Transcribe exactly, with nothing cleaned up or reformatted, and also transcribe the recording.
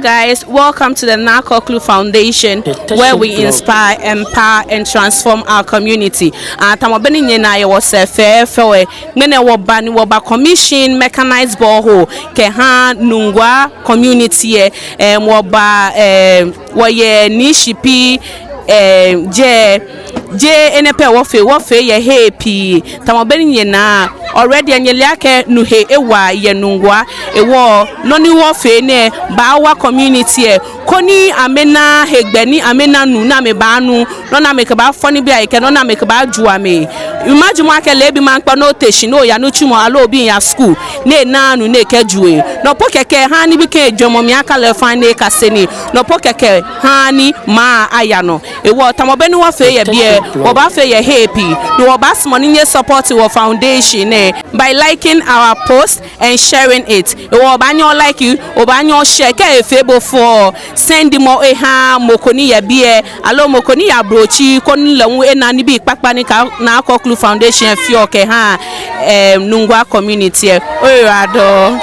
Guys, welcome to the Naa Korklu Foundation, where we inspire, empower, and transform our community. Ah, tamɔ bɔ ni nyɛnaa yɛ wɔsɛɛ fɛfɛo ɛ, ŋmɛnɛ wɔba ni wɔba commission mechanized borehole kɛha Nungua community ɛ. Em, wɔba, em, wɔyɛ Nii Shipi, em, jɛ, jeee enɛ pɛ wɔfee, wɔfee yɛ hei pii. Tamɔ bɔ ni nyɛnaa, already nyɛle akɛ nu he ewa yɛ Nungua. Hewɔ nɔ ni wɔfee nɛɛ baawa community ɛ, koni amɛna hegbɛ ni amɛna nu ni amɛbaanu, nɔ ni amɛkɛbaafɔ nibii ahe kɛ nɔ ni amɛkɛbaaju amɛhe. Imagine akɛ leebi maŋkpa ni ote shi ni oya nitsumɔ aloo obi miiya school, ni enaaa nu ni ekɛju ehe. No po kɛkɛ haa ni bi kɛ jwɛŋmɔ mli aka lɛ faŋŋ ni ekase nii. No po kɛkɛ haa ni maŋ aya nɔ. Hewɔ tamɔ bɔ ni wɔfee yɛ biɛ, wɔbaafee yɛ hei pii. Ni wɔbaasumɔ ni nyɛ support wɔ foundation nɛɛ by liking our post and sharing it. Hewɔ obaanyɛ o like, obaanyɛ o share, kɛ efee bo fɛo, send mɔ eha mɔ ko ni yɔɔ biɛ, aloo mɔ ko ni yɔɔ ablotsiri, koni lɛ hu ena nibii kpakpa ni Naa Korklu Foundation feɔ kɛhaa, em, Nungua community ɛ. Oyiwaladɔŋŋ.